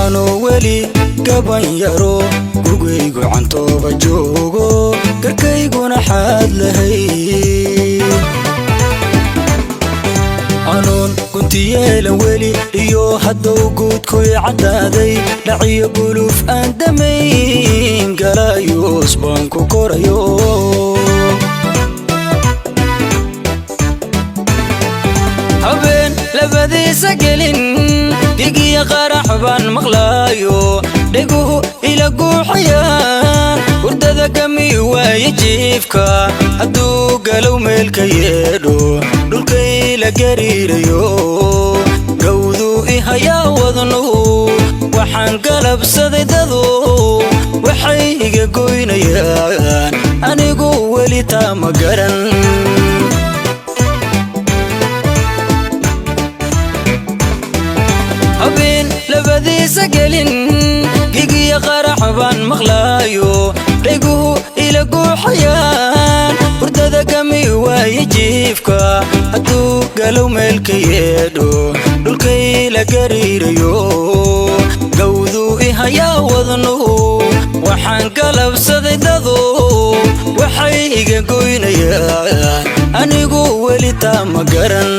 Anoo weli gaban yaro, gugaygu cantooba joogo, garkayguna xaad lahay. Anoon guntiyeelan weli iyo haddow guudkuy caddaaday, dhaciyo guluuf aan damayn, galayuus baan ku korayo. Habeen labadiisa gelin digiya qarax baan maqlaayo, dheguhu ila guuxayaan, hurdada kami waaye jiifka. Hadduu galow meelka yeedho, dhulkayla gariirayo, gawduu i hayaa wadnuhu. Waxaan galabsaday dadu waxay iga goynayaan, anigu weli taa ma garan. Habeen labadiisa gelin gigiya qarax baan maqlaayo, dheguhu ila guuxayaan, hurdada kami waaye jiifka. Hadduu galow meelka yeedho, dhulkayla gariirayo, gawduu i hayaa wadnuhu. Waxaan galabsaday dadu waxay iga goynayaan, anigu weli taa ma garan.